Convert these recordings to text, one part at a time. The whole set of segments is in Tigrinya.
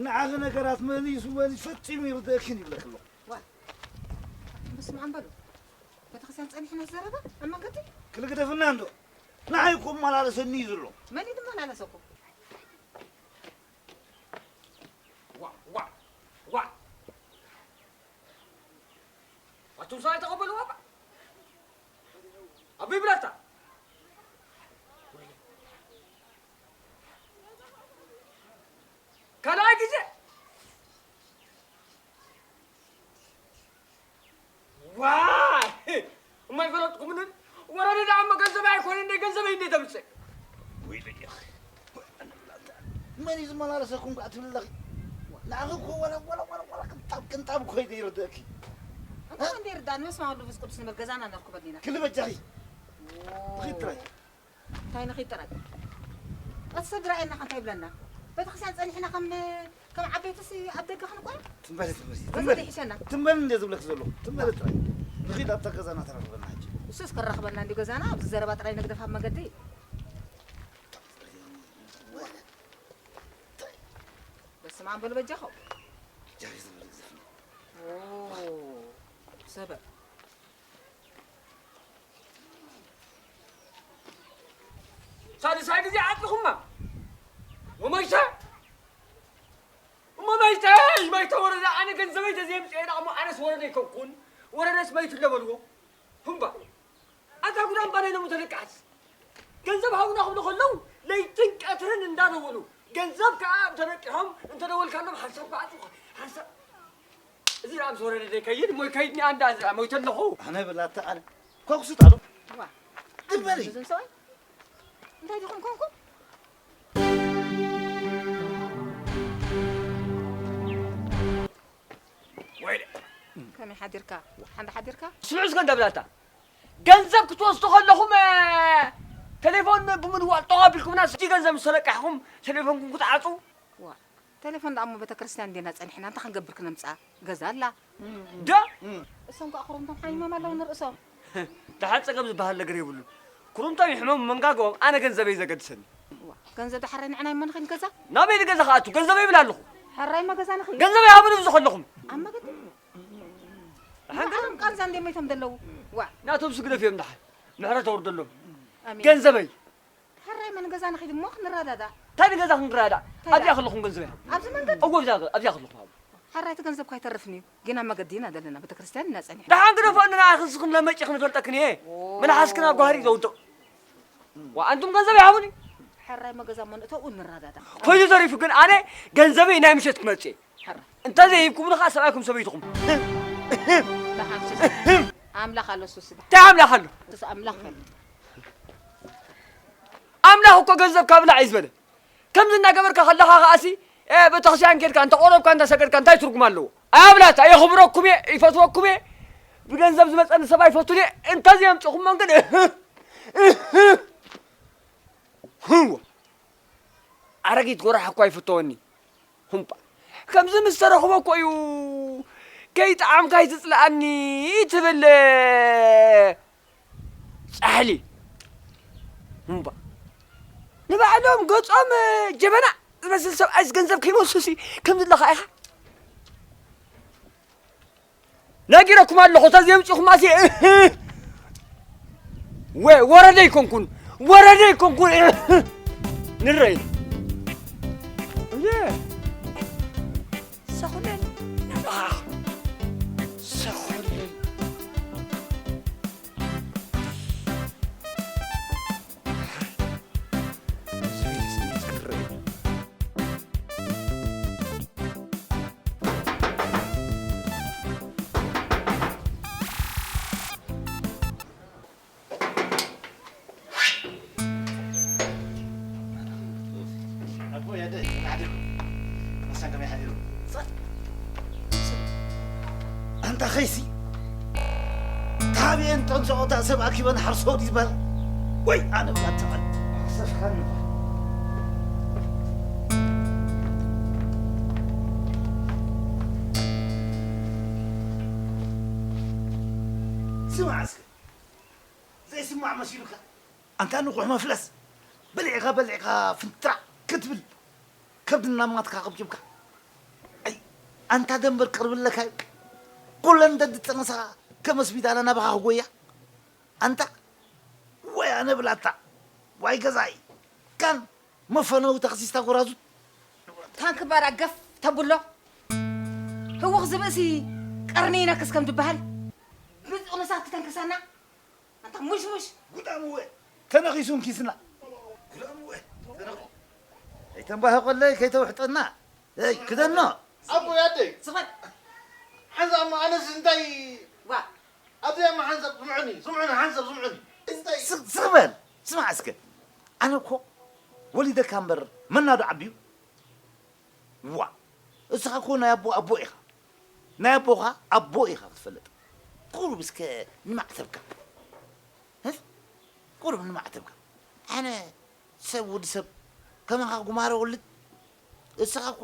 ንዓኺ ነገራት መሊሱ መሊሱ ፈጺሙ ይርድእክን ይብለኪ ኣለኹ። ዋ፣ በስመ ኣብ በሉ። ቤተክርስትያን ጸኒሕና ዘረባ ኣብ መንገዲ? ክልግደፍና እንዶ። ንዓይ እኮ እመላለሰኒ እዩ ዘሎ። መን እዩ ዝመላለሰኩም? ዋ፣ ዋ፣ ዋ። ኣቱም ሰብኣይ ተቐበልዋ እባ። ኣበይ ብላታ? ካልኣይ ግዜ። ዋይ! እሞ ኣይፈለጥኩምንን? ወረደ ደኣ እሞ ገንዘበይ ኣይኮነን እንደ ገንዘበይ እንደ ተምጽእ። ወይለይ ኣኺ። መን እዩ ዝመላለሰኩም ከኣ ትብል ኣለኺ? ንዓኺ እኮ ወላ፣ ወላ፣ ወላ፣ ወላ ቅንጣብ፣ ቅንጣብ እኮ እዩ ዘይርድእኪ። እንታይ እንደ ይርዳእኒ? በስመ ኣብ ወወልድ ወመንፈስ ቅዱስ ንበል ገዛና ነርክበልና ኢና። ክሊ በጃኺ። ኦ። ንኺድ ጥራይ። እንታይ ንኺድ ጥራይ? እቲ ሰብ ዝረኣየና ከ እንታይ ይብለና? ቤተክርስትያን ጸኒሕና ከም፣ ከም ዓበይትስ ኣብ ደገ ክንቆም? ትም በሊ፣ ትም በሊ፣ በዚ ትም በሊ። ይሕሸና። ትም በሊ እንደ ዝብለኪ ዘለኹ። ትም በሊ ጥራይ። ንኺድ ኣብታ ገዛና ተራኽበና ሕጂ። እሱስ ክራኽበና እንዲ ገዛና፣ ኣብዚ ዘረባ ጥራይ ንግደፍ ኣብ መገዲ። በስመ ኣብ በሉ በጃኹም። ጃሪ ዝብል ግዘፍ። ኦ፣ ሰበብ። ሳልሳይ ግዜ ዓጽኹማ። ወመይተ? እሞ መይተ? መይተ ወረደ? ኣነ ገንዘበይ ተዘየምጽኤ ደኣ እሞ ኣነስ ወረደ ኣይኮንኩን። ወረደስ መይቱ ኣለበልዎ። ሁምባ። ኣታ ጉዳም ባለይ ነሙ ተለቃስ። ገንዘብ ሃቡና ክብሉ ከለዉ ለይትን ቀትርን እንዳደወሉ። ገንዘብ ከኣ ተለቂሖም እንተደወልካሎም ሓንሳብ ክዓጹኻ። ሓንሳብ እዚ ደኣ ምስ ወረደ ዘይከይድ፣ እሞ ይከይድኒ ኣንዳ እዚ ደኣ ሞይተ ኣለኹ። ኣነ ብላታ ኣነ። ኳኩሱት ኣሎ። ዋ። ትም በሊ። እዞም ሰብኣይ እንታይ ዲኹም ኮንኩም? ወይለ። ከመይ ሓዲርካ? ሓንዳ ሓዲርካ? ስምዑ እስከ እንዳ ብላታ። ገንዘብ ክትወስዱ ከለኹም፣ እ፣ ቴሌፎን ብምድዋል ጠቕ ኣቢልኩምና፣ ስቲ ገንዘብ ምስ ተለቃሕኹም ቴሌፎንኩም ክትዓጹ? ዋ፣ ቴሌፎን ደኣ እሞ ቤተክርስትያን እንዴና ጸኒሕና፣ እንታይ ክንገብር ክነምጽኣ? ገዛ ኣላ። ዶ? እሶም ከኣ ኩርምቶም ሓሚሞም ኣለዉ ንርእሶም። ደሓን ጸገም ዝበሃል ነገር የብሉን። ኩርምቶም ይሕመሙ መንጋግኦም፣ ኣነ ገንዘበይ ዘገድሰኒ። ዋ፣ ገንዘብ ደሓራይ ንዕና እሞ ንኺድ ገዛ? ናበይ ንገዛ ክኣቱ? ገንዘበይ ይብል ኣለኹ። ሕራይ እሞ ገዛ ንኺድ? ገንዘበይ ሃቡኒ ብዙ ከለኹም። ኣብ መገዲ? ደሓን ገ- ንዓኦም ቃንዛ እንዴ ሞይቶም ዘለዉ? ዋ። ናቶም ስግደፍ እዮም ደሓን። ምሕረት ኣውርደሎም። ኣሜን። ገንዘበይ። ሕራይ መን ገዛ ንኺድ እሞ ክንረዳዳእ። እንታይ ንገዛ ክንረዳዳእ? እንታይ ኣብዚኣ ደኣ? ከለኹም ገንዘብ እያ። ኣብዚ መንገዲ? እዎ፣ ኣብዚኣ፣ ኣብዚኣ ከለኹም ሃቡ። ሕራይ እቲ ገንዘብ ካይተርፍን እዩ። ግን ኣብ መገዲ ኢና ዘለና፣ ቤተክርስትያን ኢና ጸኒሕና። ደሓን ግደፎ፣ ንና ክንስኽን ለመጪ ክንፈልጠክን እየ። ኦ። መልሓስክን ኣብ ጓህሪ ዘውድቕ። ዋ፣ ኣንቱም ገንዘብ ይሃቡኒ። ሕራይ መገዛ እሞ ንእተው ንረዳዳእ። ኮይኑ ተሪፉ ግን ኣነ ገንዘበይ ናይ ምሸት ክመጽእ እየ። ሕራይ። እንተ ዘይሂብኩምኒ ኸዓ ሰብኣይኩም ሰበይትኹም። ደሓን ሽሽ። ኣምላኽ ኣሎ እሱስ ደሓን። እንታይ ኣምላኽ ኣሎ? እሱስ ኣምላኽ ኣሎ። ኣምላኽ እኮ ገንዘብ ካብ ብላዕ እዩ ዝበለ። ከምዚ እናገበርካ ከለኻ ከኣሲ፣ እ፣ ቤተክርስትያን ኬድካ፣ እንተ ቆረብካ፣ እንተ ሰገድካ፣ እንታይ ትርጉም ኣለዎ? ኣብላታ፣ የኽብረኩም እየ፣ ይፈትወኩም እየ፣ ብገንዘብ ዝመጸኒ ሰብ ኣይፈቱን እየ፣ እንተ ዘየምጽኹሞን ግን፣ እህ፣ እህ፣ ህዎ። ኣረጊት ጎራሕ እኳ ይፍተወኒ። ሁምባ። ከምዚ ምስ ተረኽቦ እኮ እዩ፣ "ከይጠዓምካ ኣይትጽልኣኒ" ትብል ጻሕሊ። ሁምባ። ንባዕሎም ገጾም ጀበና ዝመስል ሰብኣይስ ገንዘብ ከይመልሱሲ ከምዚ ኣለኻ ኢኻ? ነጊረኩም ኣለኹ፣ ተዘየምጺኹም ኣስየ፣ እህ። ወ-፣ ወረደ ኣይኮንኩን፣ ወረደ ኣይኮንኩን፣ እህ። ንረይ። እየ። ሰኹነን። ኣህ። ሰኹነን። ኣቦይ፣ ኣደ፣ ደህና ሓዲርኩም? መሳን ከመይ ሓዲሩ? ኣንታ ኸይሲ፣ ታብየን ጠንሰኦታ ሰብ ኣኪበን ሓርሶ ድዩ ዝበሃል? ወይ ኣነ ብላ ተቐል። ኣሰፍካኒ። ስማዕ እስከ፣ ዘይስማዕ መሲሉካ? ኣንታ ንቑሕ መፍለስ፣ በሊዕካ በሊዕካ ፍንትራዕ ክትብል። ከብድና ማትካ ከብኪብካ። ኣይ ኣንታ ደንበር ቅርብለካ እዩ። ኩለን ደዲ ጠነሳ ከመስቢዳና ናባኻ ክጎያ ኣንታ። ወይ ኣነ ብላታ። ዋይ ገዛይ። ካን መፈነዊ ተኽሲስታ ጎራዙት። ታንክ ባራ ገፍ ተብሎ። ህውኽ ዝብእሲ ቀርኒ ይነክስ ከም ዝበሃል። ብጥቕንሳት ትተንክሰና። ኣንታ ሙሽሙሽ። ጉዳምወ ተነኺሱ እንኪስና። ጉዳምወ ተነኺ። ኣይተንባህቆለይ ከይተውሕጠና። እይ ክደኖ። ኣቦይ ኣደይ። ስኸን። ሓንሳብ እሞ ኣነስ እንታይ ዋ። ኣብዚ እሞ ሓንሳብ ስምዑኒ፣ ስምዑኒ፣ ሓንሳብ ስምዑኒ። እንታይ? ስቕ ስቕ በል። ስማዕ እስከ። ኣነ እኮ ወሊደካ እምበር መናዶ ዓብዩ? ዋ። እስኻ እኮ ናይ ኣቦ ኣቦ ኢኻ። ናይ ኣቦኻ ኣቦ ኢኻ ክትፈልጥ። ቁሩብ እስከ ንማዕተብካ። እ? ቁሩብ ንማዕተብካ። ኣነ ሰብ ወዲ ሰብ ከማኻ ጉማረ ወልድ። እስኻ እኮ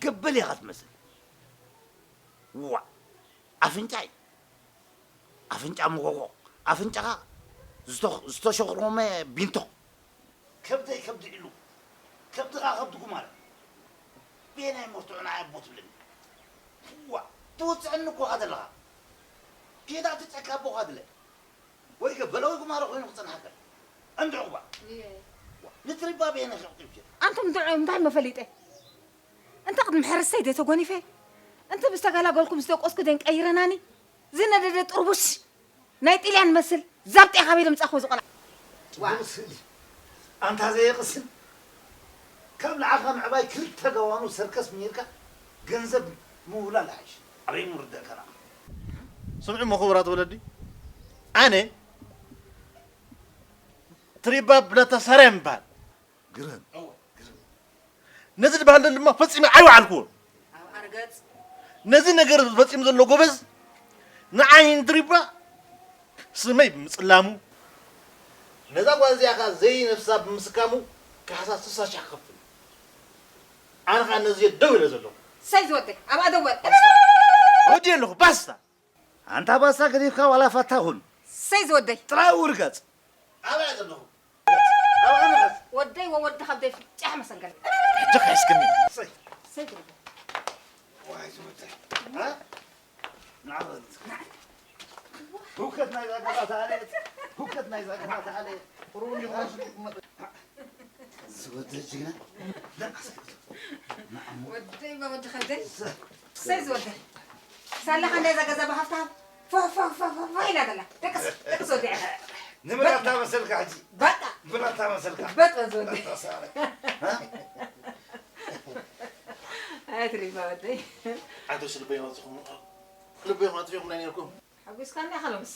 ገበል ኢኻ ትመስል። ዋ። ኣፍንጫይ። ኣፍንጫ መጎጎ። ኣፍንጫኻ ዝተ-፣ ዝተሸኽሮመ ቢንቶ። ከብደይ ከብዲ ዒሉ፣ ከብድኻ ከብዲ ጉማረ። ቤናይ መርትዖ ንዓይ ኣቦ ትብለኒ። ዋ፣ ትውፅዐኒ እኮ ኢኻ ዘለኻ። ጌዳ ትጨካ ኣቦኻ ድለ። ወይ ገበለ ወይ ጉማረ ኮይኑ ክጸንሓካ። እንድዑ እባ። እየ። ዋ፣ ንትሪባ ቤናይ ከቕጢብኪ። ኣንቱም እንድዑ እንታይ መፈሊጠ? እንተ ቅድሚ ሕርሰይ ደይ ተጎኒፈ? እንተ ብዝተገላገልኩ ምስ ደቆስኩ ደን ቀይረናኒ? ዝነደደ ጥርቡሽ ናይ ጥልያን መስል ዛብጤ ካበይ ደምጻኹ ዝቆልዓ? ዋ። ጽቡቕ ስእሊ። ኣንታ ዘየቕስን ካብ ንዓኻ ምዕባይ ክልተ ገዋኑ ሰርከስ ምሂርካ ገንዘብ ምውላል ይሓይሽ። ኣበይ ምርደእካ ንዓኻ? ስምዑ እሞ ክቡራት ወለዲ፣ ኣነ ትሪባ ብላታ ሳርያ ይበሃል። ግርም። ነዚ ዝበሃል ዘሎ ድማ ፈጺመ ኣይወዓልክዎን። ኣብ ኣርገጽ። ነዚ ነገር ፈጺሙ ዘሎ ጎበዝ ንዓይ እንትሪባ ስመይ ብምጽላሙ፣ ነዛ ጓል እዚኣ ኸኣ ዘይነፍሳ ብምስካሙ ካሕሳ ስሳ ሽሕ ክኸፍል። ኣነ ኸኣ ነዚ እየ ደው ኢለ ዘለኹ። ሰይ ዝወደይ፣ ኣብኣ ደወል። ወዲ ኣለኹ፣ ባስታ። ኣንታ ባስታ ገዲፍካ ዋላ ፋታ ሁን። ሰይ ዝወደይ። ጥራይ ውርገጽ። ኣበይ ዘለኹ? ኣብ ኣነ ኸስ። ወደይ ወወዲ ከብደይ ፍጫሕ መሰንገል። እጅ ሒዝክኒ። ሰይ። ሰይ ትብል። ዋይ ዝወደይ። እ? ንዓ በል። ንዓ። ሁከት ናይዛ ገዛ ተኣልየት። ሁከት ናይዛ ገዛ ተኣልየት። ቁሩብ ይኹን። ዝወደይ ጅግና። ንዓ እስኪ። ንዓ እሞ። ወደይ ወዲ ከብደይ። ሰይ ዝወደይ። ሳላኻ እንዳ እዛ ገዛ ብሃፍታ ፎ፣ ፎ፣ ፎ፣ ፎ፣ ፎ ኢላ ዘላ። ደቅስ፣ ደቅስ ወዲዐ። ንብላታ መሰልካ ሕጂ። በቃ። ንብላታ መሰልካ። በጥ በዝ ወዲ። በጥ ሳረ። ሃ? ኣይ ትሪባ ወደይ። ኣንተስ ልበይ ኣውጺኹም፣ ልበይ ኣጥፊኹም ናይ ነርኩም። ሓጒስካኒ ኢኻ ሎምሲ።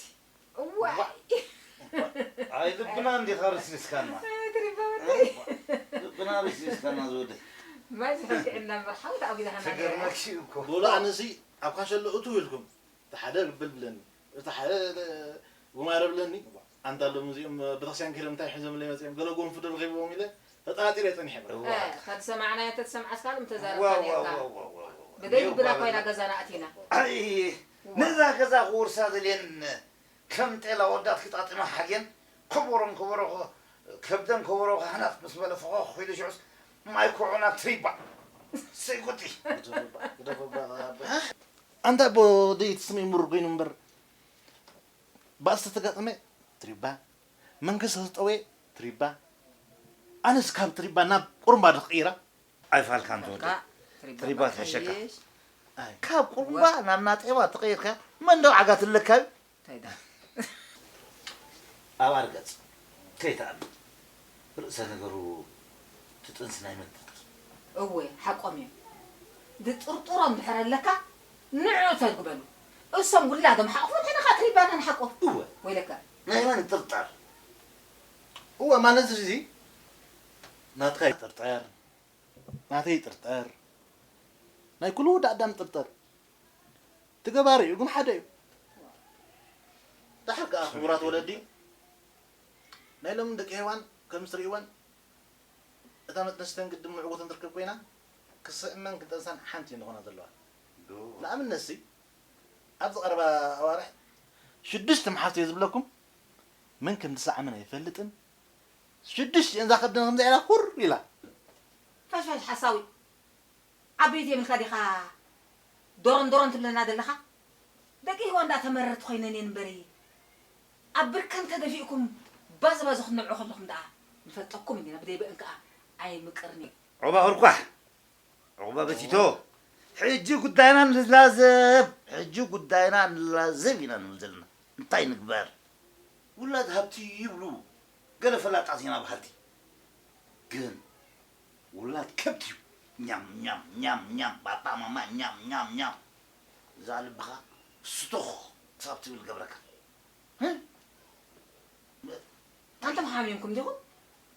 እዋይ። ኣይ ልብና እንዲኻ ርስሪስካና። ኣይ ትሪባ ወደይ። ልብና ርስሪስካና ዝወደይ። ማይ ዝፈልክዕና እምበር ሓው ተኣጒዛኻና። ተገርመኪ እኮ። ወላ ኣነሲ ኣብ ካሸሎ እትው ኢልኩም፣ እቲ ሓደ ግብል ብለኒ፣ እቲ ሓደ ጉማረ ብለኒ። ኣንታ ሎም እዚኦም ቤተክርስትያን ከይዶም እንታይ ሒዞምለይ መጺኦም፣ ገለ ጎንፊ ዶ ረኺብዎም ኢለ ተጠራጢረ ጸኒሐ በቃ። እዋ። እ፣ ካብ ዝሰማዕናዮ እንተትሰምዓስ ካልእ ምተዛረብካ ዋው፣ ዋው፣ ነርካ። ዋው፣ ዋው፣ ዋው፣ ዋው። ብደይ ዋው፣ ብላ ዋው። ኮይና ገዛና ኣቲና። ኣይ፣ እዋ። ነዛ ገዛ ክወርሳ ደልየን ከም ጤል ኣወዳት ክጣጥማ ሓልየን፣ ከበሮን ከበሮ ኸ-፣ ከብደን ከበሮ ካህናት ምስ በለ ፈኾኽ ኢሉ ሽዑስ ማይ ኩዑ ናብ ትሪባ። ሰይ ጉዲ። ግደፎ እባ፣ ግደፎ እባ፣ ኣባ። ኣንታ ኣቦ ደይ እቲ ስመይ ምሩር ኮይኑ እምበር፣ ባእሲ ተጋጠመ ትሪባ፣ መንግስቲ ተጠወየ ትሪባ። ኣነስ ካብ ትሪባ ናብ ቁሩምባ ዶ ክቕይራ? ኣይፋልካን ትወደይ። ትሪባ ትሪባ ትሕሸካ። ትሕይሽ። ኣይ፣ ካብ ቁሩምባ ወ- ናብ ናጤባ ተቐይርካ መን ዶ ዓጋት ኣለካ እዩ? እንታይ ዳ? ኣብ ኣርገጽ ከይትኣምን። ርእሰ ነገሩ እቲ ጥንሲ ናይ መን ጥንሲ? እወ፣ ሓቆም እዮም። ዝጥርጥሮ እንድሕር ኣለካ፣ ንዕኡ ተግበሉ። እሶም ውላዶም ሓቑፎም፣ ንሕና ኸኣ ትሪባና ንሓቁፍ። እወ። ወይለካ። ናይ መን ይጥርጠር? እወ፣ ማለት እዚ ናትካ ይጥርጠር፣ ናተይ ይጥርጠር፣ ናይ ኩሉ ወዲ ኣዳም ይጥርጠር። እቲ ገባሪ እዩ፣ ግን ሓደ እዩ። ደሓር ከኣ ክቡራት ወለዲ፣ ናይ ሎሚ ደቂ ሄዋን ከም እትርእይወን፣ እታ መጥነስተን ግድን ምዕውተን ትርከብ ኮይና፣ ክስእመን ክጠንሳን ሓንቲ እየን ዝኾና ዘለዋ። ዶ። ንኣብነትሲ፣ ኣብዚ ቀረባ ኣዋርሕ ሽዱሽተ መሓዝቲ እየ ዝብለኩም፣ መን ከም ዝሰዓመን ኣይፈልጥን። ሽዱሽተ እየን እዛ ከብደን ከምዚኣ ኢላ ሁር ኢላ። ፈሽፈሽ ሓሳዊ። ዓበይቲ የብልካ ዲኻ ዶሮን ዶሮን ትብለና ዘለኻ? ደቂ ህዋ እንዳተመረርት ኮይነን እየን እምበሪ፣ ኣብ ብርከን ተደፊእኩም ባዚ ባዚ ክትነብዑ ከለኹም ደኣ ንፈልጠኩም እንዲና፣ ብደይ በእን ከኣ ኣይምቅርን እዩ። ዑባ ኩርኳሕ፣ ዑባ በቲቶ፣ ሕጂ ጉዳይና ንላዘብ፣ ሕጂ ጉዳይና ንላዘብ ኢና ንብል ዘለና። እንታይ ንግበር? ውላድ ሃብቲ ይብሉ ገለ ፈላጣት ኢና በሃልቲ። ግን ውላድ ከብቲ እዩ። ኛም፣ ኛም፣ ኛም፣ ኛም፣ ባባ፣ ማማ፣ ኛም፣ ኛም፣ ኛም። እዛ ልብኻ ስቱኽ ክሳብ ትብል ገብረካ። ህም? ኣንቱም ሓሚምኩም ዲኹም?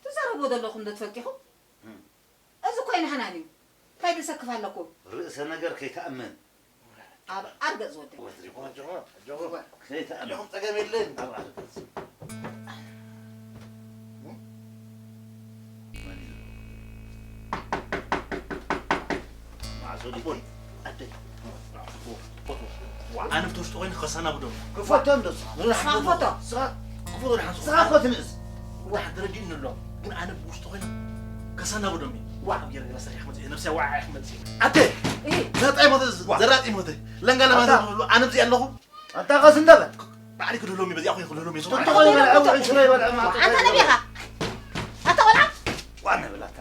ትዛረብዎ ዘለኹም ዶ ትፈልጡ ኢኹም? ህም። እዚ እኮ ኣይንሕናን እዩ። እንታይ ድሰክፍ ኣለኩም? ርእሰ ነገር ከይትኣምን። ኣብ ኣርገጽ ዝወደይ። ወትሪ ጀማ፣ ጀማ። ዝወር። ከይትኣምን። ዲኹም ጸገም የለን። ኣብ ኣርገጽ። ማዕጾ ድቦይ። ኣደይ። ዋ፣ ኣነ ብትውሽጢ ኮይነ ከሰናብዶ። ክፈቶ እንዶ። ንስኻ ክፈቶ። ንስኻ ክፈቶ ንሓንሱ። ንስኻ ክፈቶ ንእስ። ወሓ ተረዲእኒ ኣሎ። ግን ኣነ ብውሽጢ ኮይነ ከሰናብዶም እዩ። ዋ፣ ኣብ ገረገረ ሰሪሕ መጽእ፣ ነብሰይ ዋዓ ክመጽእ። ኣደ! እይ። ዘጣይ ሞተ፣ ዋ። ዘራጢ ሞተ። ለንጋ ለማታ ኣታ። ዝብሉ ኣነ ብዚ ኣለኹ። ኣታ ቀስ እንደ በል። ባዕሊ ክድህሎም እዩ፣ በዚኣ ኮይኑ ክድህሎም እዩ። ጥጥቆ ይበልዐ፣ ውዑይ ሽሮ ይበልዐ፣ ማዕጠ ኣታ ይበልዐ። ነቢኻ። ኣታ ቆልዓ። ዋና በላታ።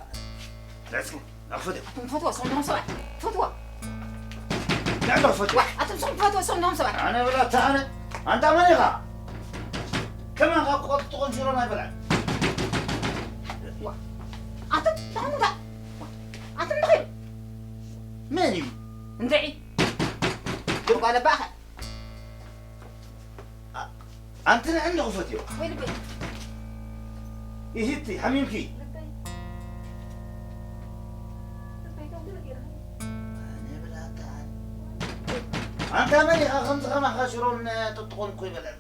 ረስኪ፣ ኣኽፈት። ኣቱም ትፈትዎ፣ ሰው እንደሆን ሰብኣይ። ትፈትዎ። ንዕዶ ክፈት። ዋ፣ ኣቱም ሰው ትፈትዎ፣ ሰው እንደሆን ሰብኣይ። ኣነ በላታ፣ ኣነ። ኣንታ መን ኢኻ? ከማን ካብ ቆጥጥቆን ሽሮን ኣይበልዐን። ዋ፣ ኣቱም ደሓን እንዳ። ዋ፣ ኣቱም እንታይ? መን እዩ? እንድዒ። ጓል ኣባኻ። ኣ-፣ ኣንቲ ንዕንዲ ክፈትዮ። ወይ ልበይ። ይሂቲ፣ ሓሚምኪ። ልበይ። ልበይ፣ ደው ገለ ገይርካ። ኣነ ብላታ። ኣንታ መን ኢኻ ከምዚ ከማኻ ሽሮን ጥጥቆን እኮ ይበልዐን?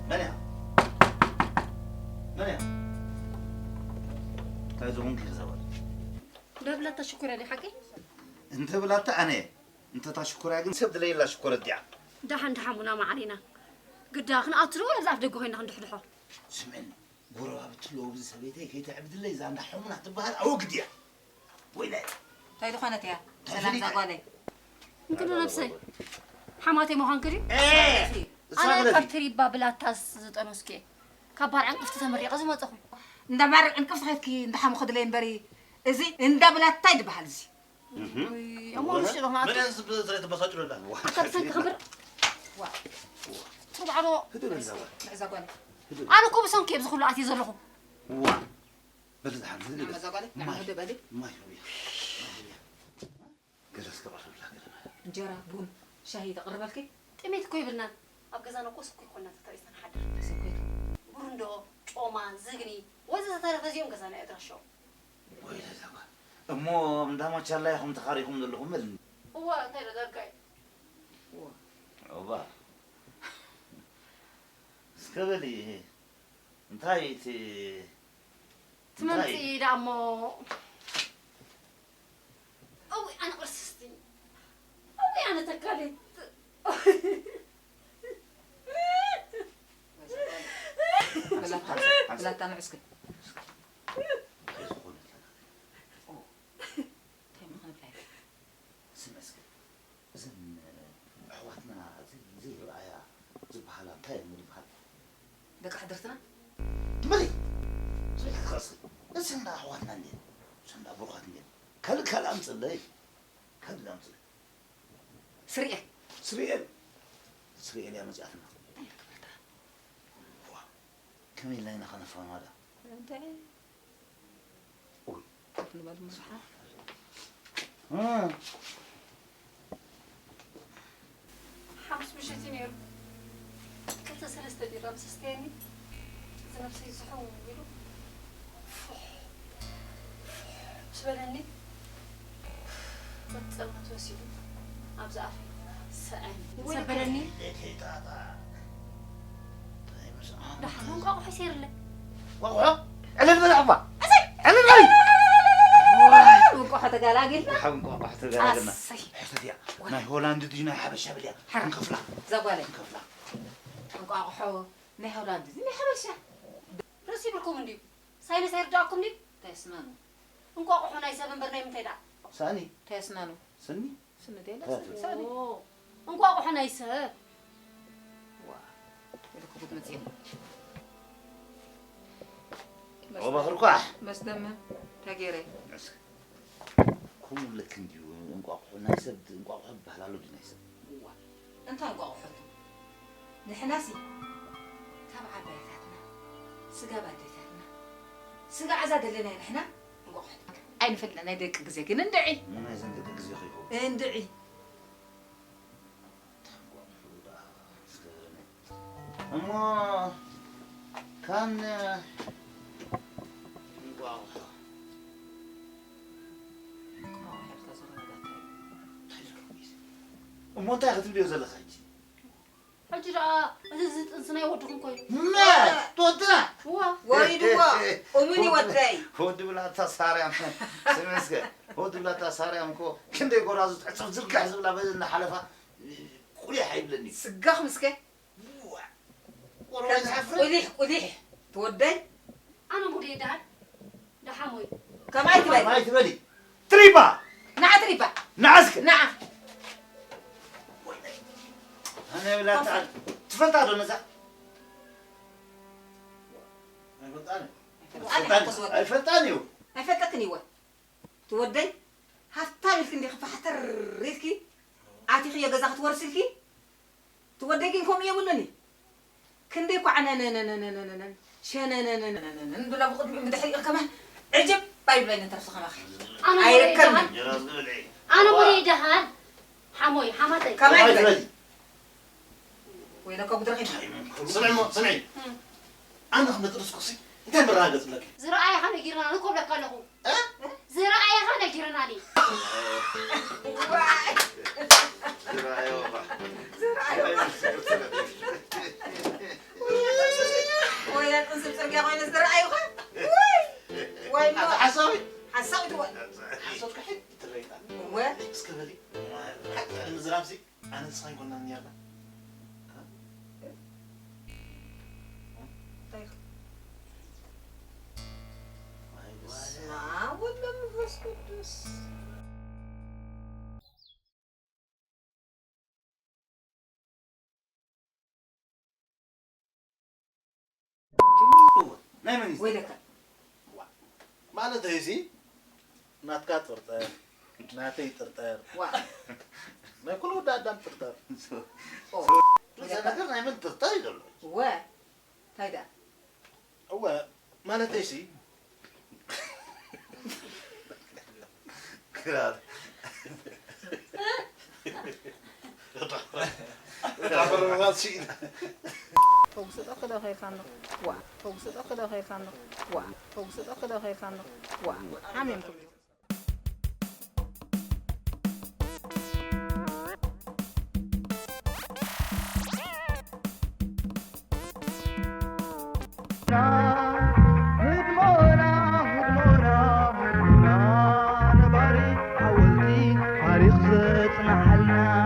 መን እያ? መን እያ? እንታይ ዝኾንኪ ዘበል? ደብላታ ሽኮር እያ ሓቂ? እንተ ብላታ ኣነ እየ። እንተ ታሽኮር እያ ግን ሰብ ድለይላ ሽኮር እያ። ደሓን ደሓን ሙና ማዓሪና። ግዳ ክንኣቱ ዶ ወላ ኣብ ደገ ኮይና ክንድሕድሖ? ስምዕኒ፣ ጎረባብቲ ኣለዉ፣ ብዚ ሰበይተይ ከይተዕብድለይ እዛ እንዳ ሕሙና ትበሃል ኣወግድያ። ወይለ። እንታይ ዝኾነት እያ? እንታይ ሰላም ፈሊጠ? እዛ ጓለይ። እንክሉ ነብሰይ። ሓማተይ ምዃንኪ ድዩ? ኤ! እሳ ኣነ ግለጺ። ካብ ትሪባ ብላታስ ዝጠነስኩ እየ። ካብ ባር ዕንቅፍቲ ተመሪቐ ዝመጸኹ። እንዳ ባር ዕንቅፍቲ ኸድኪ እንዳ ሓሙኺ ድለይ እምበሪ፣ እዚ እንዳ ብላታ እዩ ዝበሃል እዚ። እህ። ውይ፣ እሞ ውሽጢ ዶ መን ናቱ? እያ ዝብ-፣ ዝለ ተበሳጭ ዶ ኣላ? ኣታ ብሰንኪ ክብር። ዋ። ትርባዕዶ? ህደበል እዛ ጓል። እዛ ጓል። ህደበል። ኣነ እኮ ብሰንኪ እየ ኣብዚ ኩሉ ኣትየ ዘለኹ። ዋ። በል ዝሓን፣ ህደበል። ናመ እዛ ጓል፣ ናመ ማይ። ህደበል። ማይ፣ ማይ፣ ማይ። ገለ እስከ ቀርብላ፣ ገለ ማይ። እንጀራ፣ ቡን፣ ሻሂ ተቕርበልኪ? ጥሜት እኮ ይብልናን። ኣብ ገዛና እኮ ስኩይ ኮና ተታሪስና ንሓድር። ስኩይ? ብሩንዶ፣ ጮማ፣ ዝግኒ፣ ወዘተ ተረፈ እዚኦም ገዛና ኣድራሻኦም። ወይለ እዛ ጓል። እሞ እንዳ ማቻላ ኢኹም ተኻሪኹም ዘለኹም በልኒ። እወ፣ እንታይ ዶ ዳርጋ እዩ? እወ። ኦባ። እስከ በሊ፣ እንታይ እቲ ትመምፂ እንታይ? ደኣ እሞ። እውይ፣ ኣነ ቅርስስቲ። እውይ፣ ኣነ ተካሊት። ብላታ፣ ብላታ ንዑ እስኪ። እንታይ ምዃኑ ብላይ? ስምዒ እስኪ፣ እዘን ኣሕዋትና ዘይ-፣ ዘይረኣያ ዝበሃላ እንታይ እየን ዝበሃላ? ደቂ ሓድርትና? ትመሪ! ስምዒ ክኸስል። እዘን ኣሕዋትና እንድየን፣ እዘን ብሩኻት እንድየን። ካልእ፣ ካልእ ኣምፅለይ። ካልእ ኣምፅለይ። ስርኤል። ስርኤል። ስርኤል እያ መፂኣትና። እንታይ ክብርታ? ዋ፣ ከመይ ኢልና ኢና ከነፋንዋ ደኣ? እንታይ? ኡይ። ኮፍ ንበል እሞ ደሓን። እም። ሓሙስ ምሸት እዩ ነይሩ። ክልተ ሰለስተ ቢራ ምስ ኣስተየኒ፣ እዚ ነብሰይ ዝሕው ኢሉ፣ ፉሕ፣ ፉሕ ምስ በለኒ፣ ወዲ ጸልማት ወሲዱ፣ ኣብዚ ኣፈይ ሰዐኒ። ወይ ዘበለኒ። ደሓን እንቋቑሖ ይሰይርለይ። እንቋቑሖ? ዕልል በል ኣሕባ። እሰይ! ዕልል በል! እንቋቑሖ ተጋላጊልና። እንቋቑሖ ተጋላጊልና። ኣሰይ። ሕተት እያ። ናይ ሆላንድ ድዩ ናይ ሓበሻ በል እያ። ሓራ። እንከፍላ። እዛ ጓለይ። እንከፍላ። እንቋቑሖ፣ ናይ ሆላንድ፣ ናይ ሓበሻ። ርእሲ ይብልኩም እንድዩ። ሳይንስ ኣይርድኣኩም ድዩ? እንታይ ስናኑ? እንቋቑሖ ናይ ሰብ እምበር ናይ ምንታይ ደኣ? ሳእኒ? እንታይ ስናኑ? ስኒ? ስኒ ደለ እንታይ ስኒ? ትብል? ሳእኒ። ኦ፣ እንቋቑሖ ናይ ሰብ። ዋ። ኢልኩ ክትመጽእ። ኦ፣ ባኽርኳሕ። መስደመም ተገይረ። እስ-፣ ከምኡ ለክ እንድዩ፣ እንቋቑሖ ናይ ሰብ፣ እንቋቑሖ ዝበሃል ኣሎ ድዩ ናይ ሰብ? እዋ፣ እንታይ እንቋቑሖ? ንሕናሲ ካብ ዓባይታትና፣ ስጋብ ኣዴታትና፣ ስጋዕ እዛ ደለናያ ንሕና እንቋቑሖ ኣይንፈልጥን። ናይ ደቂ ግዜ ግን እንድዒ። ንናይዘን ደቂ ግዜ ከይኸውን። እንድዒ። እሞ ካን እንቋቑሖ። እሞ እንታይ ክትብልዮ ዘለኻ ሕጂ? ሕጂ ደኣ እዚ ዝጥንሲ ናይ ወድኹም ኮይኑ። መ-፣ ትወድና? እዋ። ወሪድዎ። እሙን እዩ ወደይ። ወዲ ብላታ ሳርያም። ስምስከ። ወዲ ብላታ ሳርያም እኮ ክንደይ ጎራዙ ትዕጽፍ ዝርጋሕ ዝብላ በዚ እናሓለፋ ቁሊሕ ኣይብለኒ። ስጋኽ ምስከ? ዋ። ቆልዑ ከም ዝሓፍር? ቁሊሕ፣ ቁሊሕ። ትወደይ? ኣነ ሙሉ ይደሃል። ደሓሞይ። ከምኣይ ትበል? ከምኣይ ትበሊ? ትሪባ! ንዓ ትሪባ! ንዓ እስከ! ንዓ! ኣነ ብላታ፣ ትፈልጣ ዶ ነዛ? ኣይፈልጣን። ኣይፈልጣን። ኣይፈልጣን እዩ። ኣይፈልጠክን እዩ። ትወደይ? ሃብታም ኢልኪ እንዲኺ ፋሕተር ኢልኪ ኣቲኽዮ ገዛ ክትወርሲ ኢልኪ? ትወደይ ግን ከምኡ የብሉን እዩ። ክንደይ እኳ ዕነነነነነነነን ሸነነነነነነን ብላ ብቕድሚኡ ብድሕሪኡ ከማን ዕጅብ ኣይብለኒ ተርፊ ከማኺ። ኣነ ወረ ኣይርከብን። ይደሃል። ኣነ ወረ ይደሃል። ሓሞይ፣ ሓማተይ። ከማይ ከማይ ትበሊ። ትበሊ። ወይለከ ጉድረኺ። ስምዒ እሞ፣ ስምዒ። እም። ኣነ ከም ደጥርስ ኩሲ እንታይ መረጋገጽ ብለኪ? ዝረኣየኻ ነጊርና ንኮብለካ ኣለኹ። እ? ዝረኣየኻ ነጊርና ኒ። ዝረኣየኻ። ዝረኣየኻ። ወይ ኣጥንስብ ጽርግያ ኮይነ ዝረኣዩኻ? ወይ! ወይ ኣታ ሓሳዊ? ሓሳዊ ትወ-፣ ሓሳዊ ከሕድ ትረይታ። እወ። እስከ በሊ። ሓቂ ንምዝራብሲ ኣነ ንስኻ ኣይኮናን ነርና። እንታይ ኢኻ? በስመ ኣብ ወወልድ ወመንፈስ ቅዱስ። ናይ መን እዩ? ወይለካ። ዋ፣ ማለት እዚ ናትካ ጥርጠር፣ ናተይ ጥርጠር፣ ዋ። ናይ ኩሉ ወዲ ኣዳም ጥርጠር። ኦ፣ እዛ ነገር ናይ መን ጥርጠር እዩ ዘሎ? እወ፣ እንታይ ደኣ? እወ፣ ማለተይሲ። ክራር። ተጉስጦ ክዶ ከይፋ እንዶ። ዋ፣ ተጉስጦ ክዶ ከይፋ እንዶ። ዋ፣ ተጉስጦ ክዶ ከይፋ እንዶ። ዋ፣ ሓሚምኩም። ህድሞና፣ ህድሞና፣ ህድሞና፣ ነባሪ ሓወልቲ ታሪኽ ዘጽንሓልና።